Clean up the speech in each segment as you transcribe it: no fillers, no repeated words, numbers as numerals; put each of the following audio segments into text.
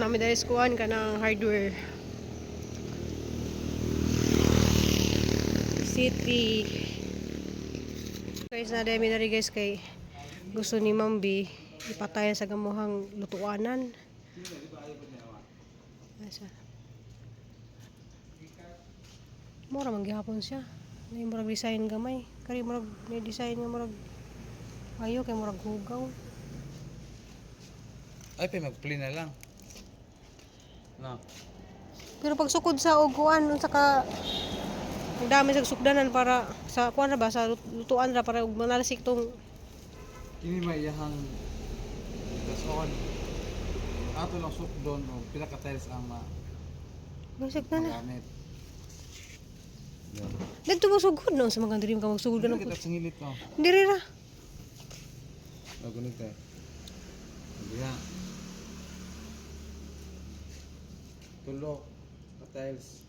Nami dahil sa kuan kanang hardware. City. Guys, na dami na rin, guys, kay gusto ni Ma'am B ipatayan sa gamuhang lutuanan. Asa? Mura man gihapon siya. Nay murag design gamay. Kari murag may design nga murag ayo kay murag hugaw. Ay, pa mag-play na lang. No. Pero pag sukod sa uguan unsa ka ang dami sa sukdanan para sa kuan ra ba sa lutuan ra para ug manalsik tong Kini may iyahang tason. Ato lang sukdon o pila ka tiles ang ma Basig na na. magamit. Yan. Dagto mo sugod no sa mga diri ka magsugod ka Dili ng kita sa ngilit no. Diri ra. O ganito eh. Diha. Tulo ka tiles.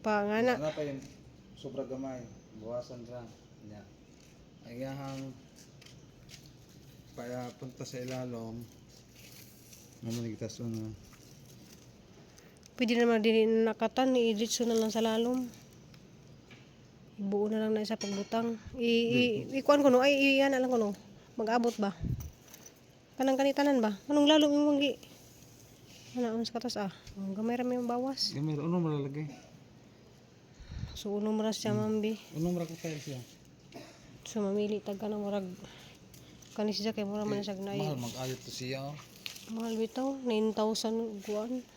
Pa nga na. Ano pa yung sobra gamay, bawasan ra. Nya. Ang iyahang para punta sa ilalom. Naman kita sa ano. Pwede naman din nakatan i-diretso na lang sa lalom. Ibuo na lang na isa pagbutang. I ikuan ko no ay iyan na lang ko no. Mag-abot ba? Kanang kanitanan ba? Anong lalom imong gi? Ana sa katas ah. Ang gamay ra may bawas. Gamay, ano malalagay? So unom ra siya, Ma'am B. Unom ra ko tiles siya. So mamili tag ka na murag kani siya kay mura man siya gnay. Mahal mag-ayot to siya. Oh. Mahal bitaw 9,000 guan.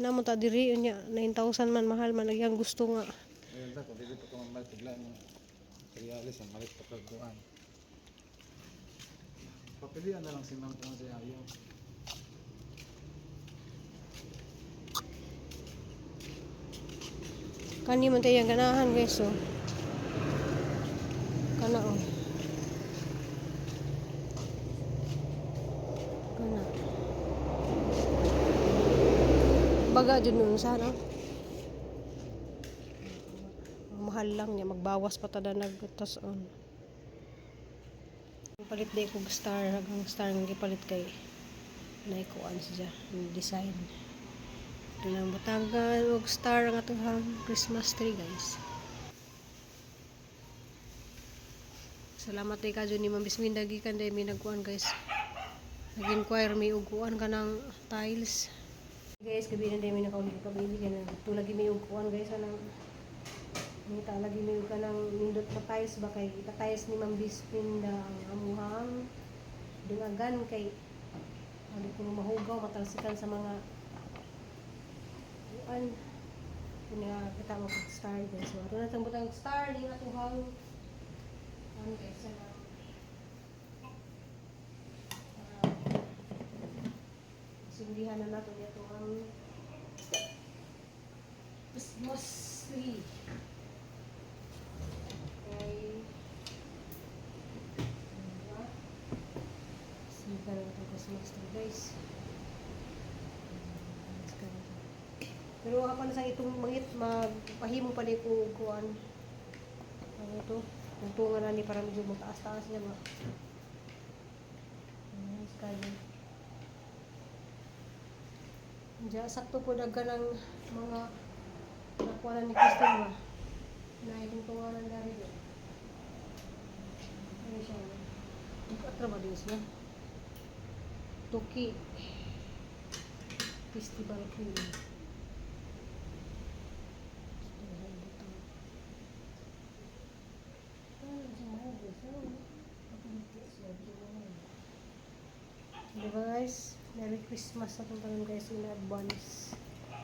Namo ta diri unya 9,000 man mahal man lagi ang gusto nga. Ayun ta, kung dili pa ka mamalit bigla mo. Materialis ang malit pa kag kuan. Papilian na lang si ma'am kung siya ayaw. Kani man tayo ang ganahan, guys, so. Kana oh. Kana. Baga jud nun sana. Mahal lang niya magbawas pa tada nagtas on. Palit day kog star hanggang star nga gipalit kay naikuan siya design. Ito lang butangan og star ang atuhang Christmas tree, guys. Salamat kay kadyo ni Ma'am Bisminda gikan day mi nagkuan, guys. Nag-inquire mi og kuan kanang tiles. Guys, gabi na day mi nakauli ka baby kay nagtulag mi og kuan, guys, anang nita lagi mi og kanang nindot pa tiles ba kay ipa-tiles ni Ma'am Bisminda ang amuhang dungagan kay ano ko mahugaw matalsikan sa mga kuan nga kita mo pag star, guys. So ato na itong butang star di na tuhang ano, guys, sa sindihan na nato niya ang Christmas tree. Okay. Diba? Sindihan na itong Christmas tree, guys. Pero ako na sa itong mangit magpahimo pa ni ko kuan. Ano to? Tungtungan na ni para medyo mataas-taas niya ba. Ayan, kayo. Diya, sakto po daga ng mga nakuha na ni Kristen ba? Na itungtunganan na rin. Ano siya? Atra ba din siya? Tuki. Festival Queen. Diba, guys? Merry Christmas sa itong taon, guys, in advance.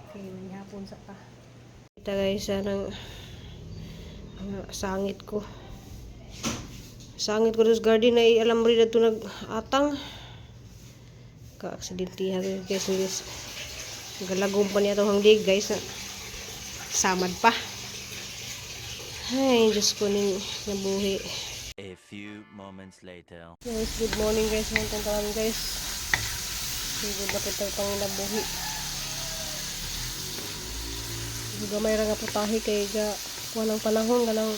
Okay, may hapon sa ta. Kita, guys, ang sangit ko. Sangit ko sa garden ay alam rin na ito nag-atang. Ka-aksidentihan guys, guys. Galagong pa niya itong hangdig, guys. Samad pa. Ay, Diyos ko ning nabuhi. A few moments later. Guys, good morning, guys. Hantong taon, guys. Sigod na po tayo panginabuhi. Gamay ra nga putahe kay ga walang panahon ganang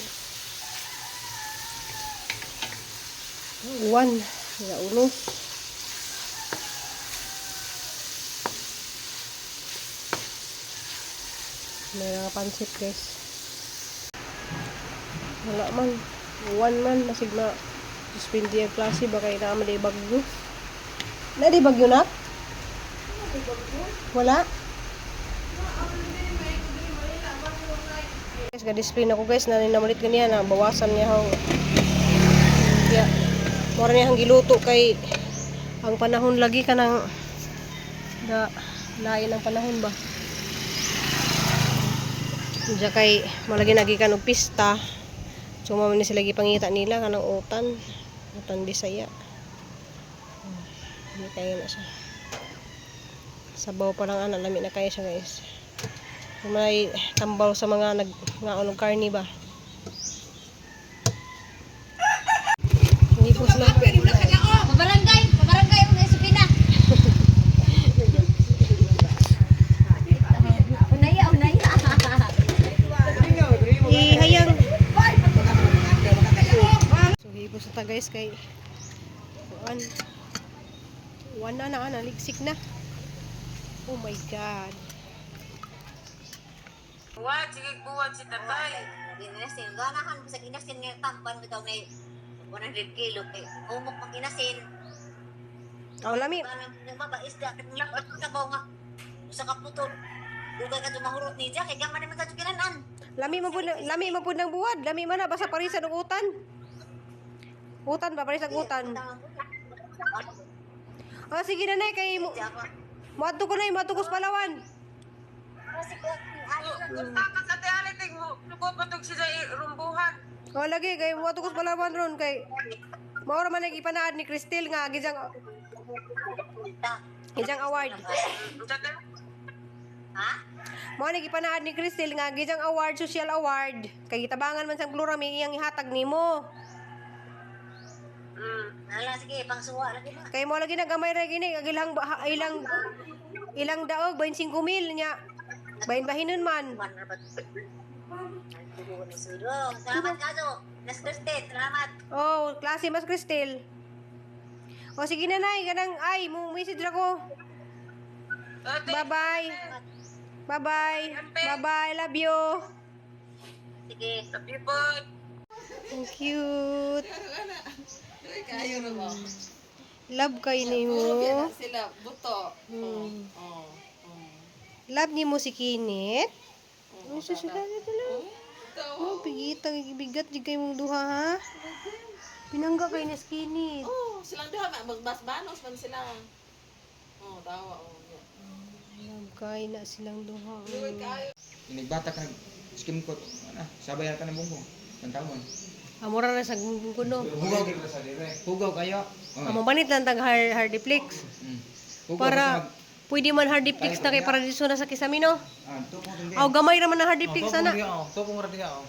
uwan ga unos. May mga pansit, guys. Wala man. One man masigma suspindi ang klase ba kay naa man di bagyo. Na di bagyo na? Wala. Guys, ga-display na ko, guys, na ninamulit ganiya na bawasan niya hong. Kaya mura niya ang giluto kay ang panahon lagi ka nang da lain ang panahon ba. Diya kay malagi nagi ka og pista. So mao ni sila gipangita nila kanang utan. Utan Bisaya. Hindi kayo na siya. Sabaw pa lang ana, lami na kayo siya, guys. Kung may tambal sa mga nag ngaon og karne ba. Hindi po sila. Mabarangay, mabarangay mo na Isipina. Unaya, unaya. Ihayang. So hipos na ta, guys, kay kuan. Kuan na na naligsik na. Oh my God. Wa, sige buwan si tatay. Ginasin, ganahan mo sa ginasin nga tampan bitaw na 100 kilo kay umok pag ginasin. Oh, lami. Parang nagmabaisda kat sa nga. Usa ka putol. Dugay ka tumahurot ni Jack kay gamay naman sa kinanan. Lami man pud ng buwad. Lami man na basta parisan og utan. Utan ba parisag utan. Oh, sige na nay kay mo moadto ko nay, moadto ko sa Palawan. Takas ate alitig mo. Lugod pa tog sila rumbuhan. Oh, lagi kay moadto ko sa Palawan ron kay mao ra man ang ipanaad ni Cristel nga gijang gijang award. Tatay, Ha? Mao ni gipanaad ni Cristel nga gijang award, social award. Kay gitabangan man sa Glorami iyang ihatag nimo. Nala sige, pangsuwa lagi na. Kay mo lagi na gamay ra gini ag ilang ilang ilang daog 25,000 nya. Bahin bahinon man. Salamat kaso. Nas Christine, salamat. Oh, klase mas Cristel. O sige na nay, kanang ay mo message ra ko. Ate, Bye-bye. Bye-bye. Bye-bye. Love you. Sige. Happy birthday. Ang cute. Love kay nimo. Sila, buto. Oh. Love nimo si Kinit. Ano siya sila sila? Oh, pigita bigat jud kay mong duha ha. Pinangga kay ni Kinit. Oh, silang duha magbasbanos man sila. Oh, tawa oh. Love kay na silang duha. Inigbata ka skim ko ana sabay yata ng bungo. Pantawon. Amora ra sa kuno. Hugaw hugaw kayo. Oh. Amo manit lang tag hardiplex. Hugaw Para basta pwede man hardiplex na kay para dito na sa Kisamino. ah tupo tong Aw gamay ra man ang hardiplex ana. Oh, tupong ra diha oh.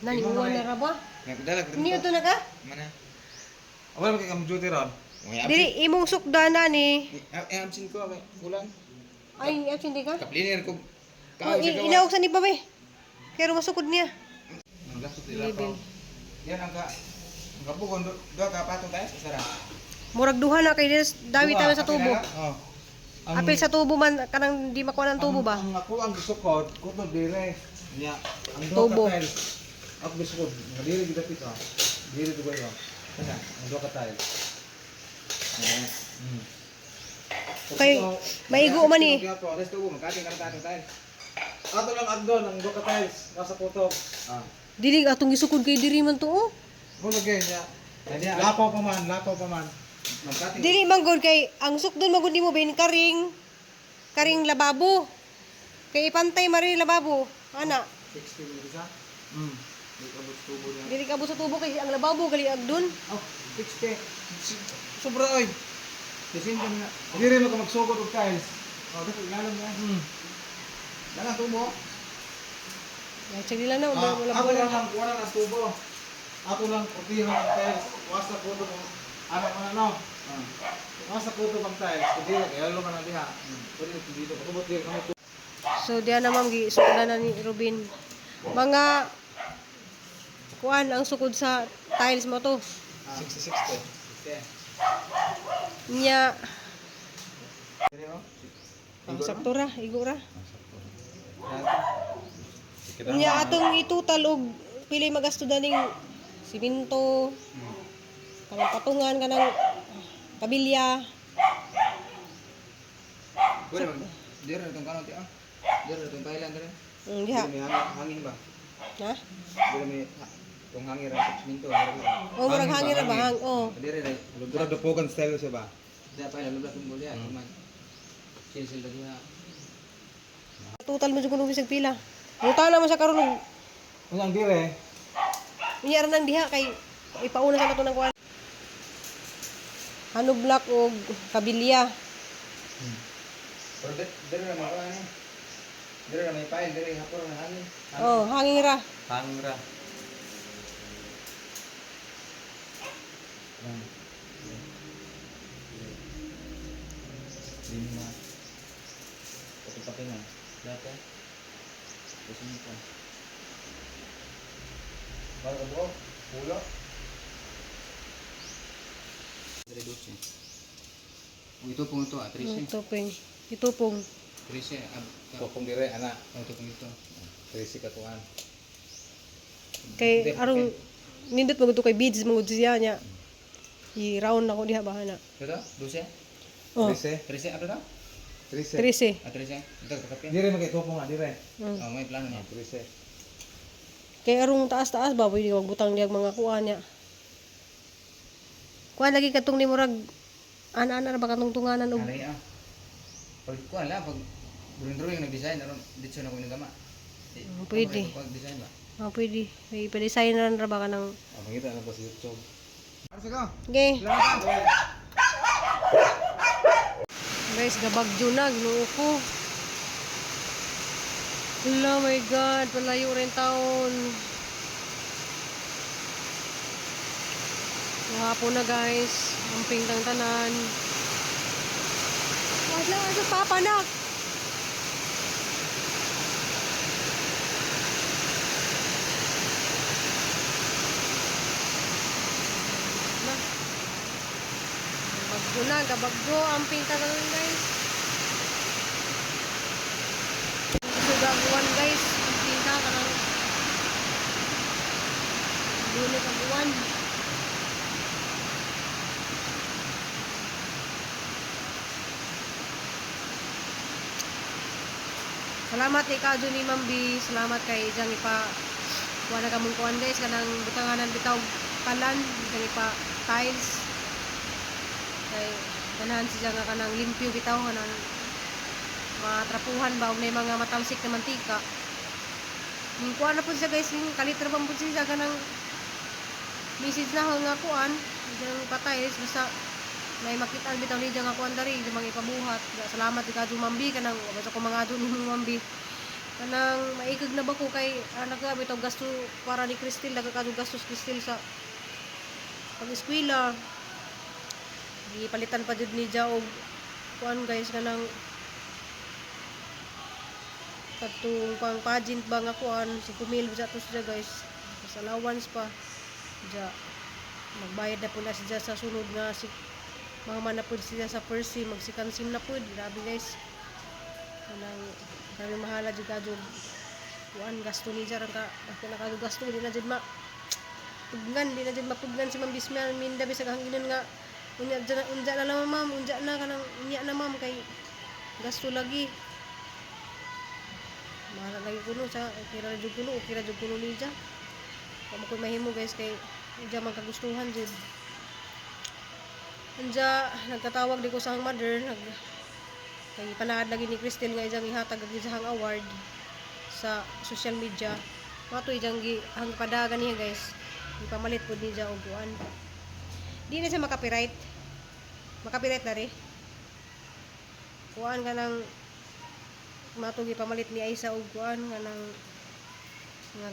Nani uwan na ra ba? Nagdala ko Niyo to na ka? Mana? Wala man kay kam duty ron. Dili imong sukdana ni. Eh absent ko kay kulang. Ay, absent di ka? Kapliner ko. Oh, inaog sa ni ba be? Kaya masukod niya. Ang lasot ila pa. Yan ang ka ang kapugon do ka patong tayo sa sara. Murag duha na kay des dawi tayo sa tubo. Oh. Ang, Apil sa tubo man kanang di makuha ng tubo ba? Ang ako ang gisukod, kutob dire. Nya, ang duha Tubo. ka tiles. Ako gisukod, nga dire gid dapit oh. Dire dugay oh. Kasa. Ang duha ka tiles. Kay maigo man eh. Alas tubo magkating ka patong tayo. Ato lang agdon ang duha ka tiles nasa kutob. Ah. Dili atong gisukod kay diri man to oh. Mo lagi nya. Lapaw pa man, lapaw pa man. Magkating. Dili man gud kay ang sukdon man gud nimo ben karing karing lababo. Kay ipantay mari lababo. Ana, 60 mo isa. Di abot tubo niya. dili ka sa tubo kay ang lababo gali agdon. Oh, 60. Sobra oy. Disin ka na. Dire mo ka magsugod og tiles. Oh, dapat ilalom na. Dala tubo. Ay, check nila na Ah, wala ako wala. lang ang kuha na tubo. Ako lang kurtihan ang tiles. Wasa kutob ang ano man ano. Ah. Wasa kutob ang tiles. Kundi kay lalo man ang diha. Pwede dito kutubot diri kami. So diyan na ma'am gi sukdan na ni Ruben. Mga kuan ang sukod sa tiles mo to. 60 Okay. Nya Dire oh. oh, sakto ra, igo ra. Unya atong itutal og pili magasto daning simento, kanang patungan, kanang kabilya. Pwede man. Dira na itong kanon, ah. Dira na itong Thailand, dira. Diha. Dira may hangin, hangin ba? Ha? Dira may itong hangin ra sa simento. Oh, murag hangin ra ba? Hang, oh. Dira na. Lubra dupugan style siya ba? Dira pa lubra itong bulya. Man. Sil-sil lagi ha. Total mo jud kuno bisag pila. Muta na mo sa karon og Unya ang dire. unya ra nang diha kay ipauna sa nato ng kuan. Hano block og kabilya. Pero dira na mga ano. Dira na may pile, dira hapon na hangin. Oh, hangin ra. Hangra. Lima. Pati-pati na. Dati. Tapos nito. Para ka buo. Pulo. Dire 12. Ug ito pong ito, ah, 13. Itupong. Itupong. 13, ab, Tupong dire ana. oh, ito pong ito. 13 ka kuan. Kay arong nindot magud to kay beads magud siya nya. I-round ako diha bahana. Ito, 12? Oh, 13. 13, ano to? 13. 13. Ah, 13. Ito, kakapin. Dire magitupong nga dire. Oh, may plano niya. 13. Kay arong taas-taas ba pwede magbutang diha mga kuan niya. Kuan lagi katong ni murag ana-ana ra ba katong tunganan og Alay, ah. Pag kuan lang, pag drawing drawing nag-design, aron dito na ko inagama. Oh, pwede. Pag design ba? Oh, pwede. May pa-design ra ba ka ng Ah, mangita na ba sa YouTube? Ano ka? Okay. Guys, gabagyo na, ginoo ko. Hello my God, palayo rin taon. Hapon na guys, ang pingtang tanan. Wala sa papa na. Na. Bagyo na, gabagyo ang pingtang tanan guys. Sugaguan guys, ang pinta kanang Dunit ang uwan. Salamat kay Kajo ni Ma'am B. Salamat kay Jang ipa kuha na kamong kuan guys kanang butanganan bitaw talan jang ipa tiles kay ganahan siya nga kanang limpyo bitaw kanang matrapuhan ba og may mga matalsik na mantika. Ning kuan na pud siya guys, ning kalitra pa pud siya kanang message na ako nga kuan, diyang pa-tiles basta may makita bitaw ni nga kuan dari di mga ipabuhat. Salamat kay Kadyo Mambi kanang basta ko mga adyo ni Mambi. Kanang maikag na ba ko kay anak ka bitaw gasto para ni Cristel daga kadyo gastos Cristel sa pag-eskwela. Gipalitan pa jud ni ja og kuan guys kanang katong pang pageant ba nga kuan 5,000 bisa to siya guys sa allowance pa ja magbayad na po na siya sa sunod nga si mga na po siya sa first sim magsikan sim na po grabe guys kanang grabe mahala jud kadyo kuan gasto ni ja ka ako na kadyo gasto di na jud ma pugnan di na jud mapugnan si Ma'am Bisma minda bisag hanginan nga unya unja na lang ma'am unja na kanang unya na ma'am kay gasto lagi. Mahal lagi kuno sa okay ra jud kuno, okay ra jud kuno niya. Wa mo koy mahimo guys kay diya man kagustuhan jud. Anja nagtatawag di ko sa ang mother nag kay panaad lagi ni Cristel nga ijang ihatag ang isang award sa social media. Mato ijang gi ang padagan niya guys. Ipamalit pud niya og kuan. Di na siya makapiright. Makapiright na rin. Kuan ka ng matong gipamalit ni Aisa og kuan nga nang nga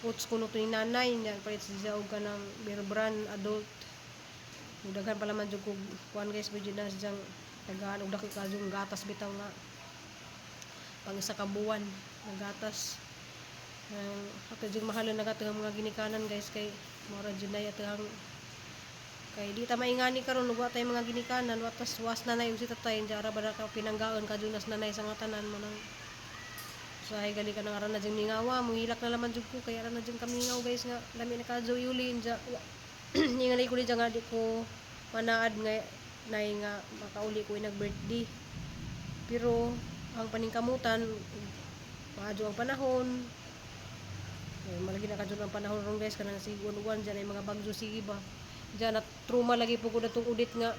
puts kuno to ni nanay niya palit siya og kanang beer brand adult. Ug daghan pala man jud kog kuan guys medyo na siyang tagaan og dako kajong gatas bitaw nga pang isa ka buwan nga gatas. Ang ato jud mahalo na kato ang mga ginikanan guys kay mora jud na ato ang kay di ta maingani karon ug wa tay mga ginikanan wa tas was nanay ug si tatay diya ra ba na ka pinanggaon kajunas nanay sa nga tanan mo nang Usahay gali ka nang aran na diyang mingawa, muhilak na laman jud ko kay aran na diyang kamingaw guys nga lami na kadyo yuli inja. Ningali ko di nga di ko manaad nga nay nga makauli ko inag birthday. Pero ang paningkamutan maadyo ang panahon. Eh, malagi na kadyo ang panahon ron guys kanang sigon-uwan diyan ay mga bagyo sige ba. Diyan at truma lagi po ko datong udit nga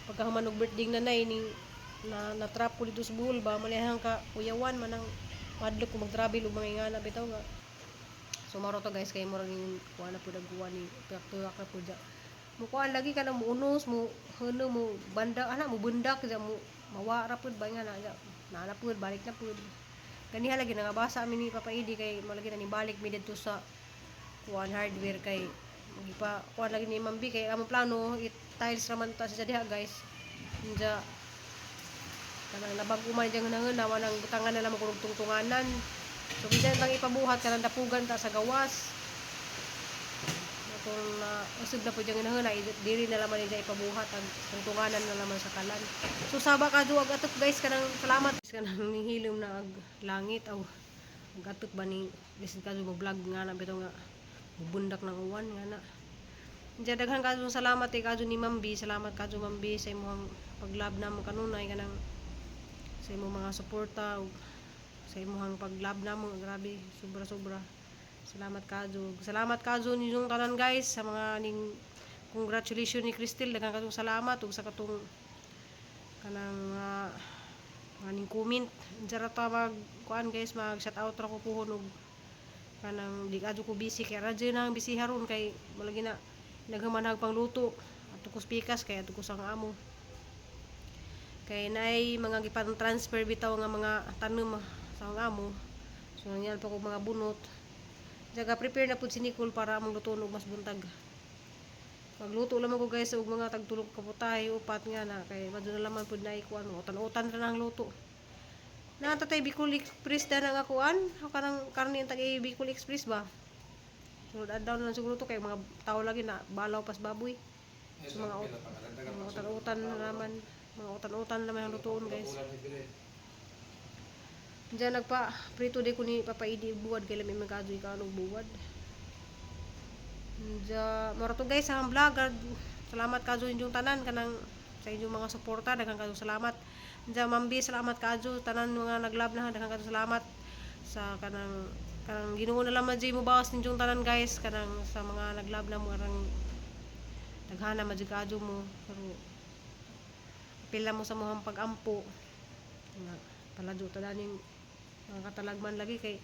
pagkahuman og birthday nanay ni na na trap ko dito sa Bohol ba malihang ka kuyawan manang madlok ko mag-travel og mga ingana bitaw nga. So maro to guys kay murag yung kuha na pud ang kuha ni tuyak-tuyak na pud dya. Mo kuha lagi ka na mo unos mo huno mo banda ana mo bundak dya mo mawa ra pud ba nga na dya. Naa na pud balik na pud. Ganiha lagi nangabasa mi ni Papa Idi kay malagi na ni balik mi didto sa kuan hardware kay gipa kuan lagi ni Ma'am B kay among plano it tiles raman ta sa diha guys. Unja kanang nabag-o man diyang hunahuna wanang butangan na lamang kunog tungtunganan. So bisan tang ipabuhat kanang dapugan ta sa gawas. Atong na usab na po diyang hunahuna diri na laman niya ipabuhat ang tungtunganan na laman sa kalan. So saba ka duwag atok guys kanang salamat kanang nihilom na ag langit aw ag atok ba ni bisan ka mo vlog nga na bitaw nga bubundak ng uwan nga na. Diyan daghan kadyo salamat eh kadyo ni Ma'am B. Salamat kadyo Ma'am B sa imong paglab namo kanunay kanang sa imong mga suporta ug sa imong paglab namo grabe sobra sobra. Salamat kadyo. Salamat kadyo ninyong tanan guys sa mga ning congratulations ni Cristel daghan kadyo salamat ug sa katong kanang mga ning comment. Diyan ra ta mag kuan guys mag shout out ra ko puhon og kanang di kadyo ko busy kay radyo na ang busy haron kay malagi na naghamanhag pangluto ato ko pikas kay ato ko sang amo kay naay mga gipan-transfer bitaw nga mga tanom sa ang amo so nangyal pa ko mga bunot jaga prepare na pud si Nicole para among lutuon og mas buntag magluto lamang ko guys og mga tagtulog ka putahe upat nga na kay madto na laman pud naay kuan utan-utan ra nang luto na tatay Bicol Express da nang akuan ako kanang karne ang tag Bicol Express ba. Sunod adlaw na lang siguro to kay mga tao lagi na balaw pas baboy. So, mga utan-utan na naman, mga utan-utan na naman ang lutuon guys. Diyan nagpa prito di ko ni Papa Idi og buwad kay lami man kadto ikaw og buwad. Diyan moro to guys ang vlog. Salamat kadto inyong tanan kanang sa inyong mga suporta daghang kadto salamat. Diyan Ma'am B, salamat kadto tanan mga naglove na daghang kadto salamat sa kanang kanang Ginoo na lamang jud mo bawas ninyong tanan guys kanang sa mga naglove na mo arang daghana man jud kadto mo pero pila mo sa mohang pag-ampo nga paladyo ta daning mga katalagman lagi kay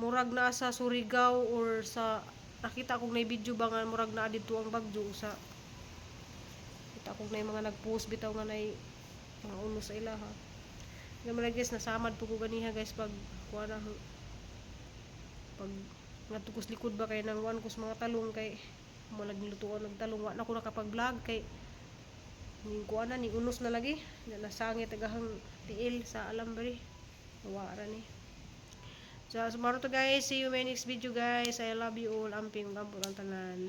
murag na sa Surigao or sa nakita kong nay video ba nga murag naa didto ang bagyo sa kita kong nay mga nagpost bitaw nga nay mga uno sa ilaha. Nga man guys nasamad po ko ganiha guys pag kuha na pag ngadto ko sa likod ba kay nang kuan ko sa mga talong kay mo naglutuan og talong wa na ko nakapag-vlog kay ning kuan na ning unos na lagi na nasangit agahang tiil sa alambre wa ra ni. So, sumaro to guys. See you in my next video guys. I love you all. Amping, ampun ang tanan.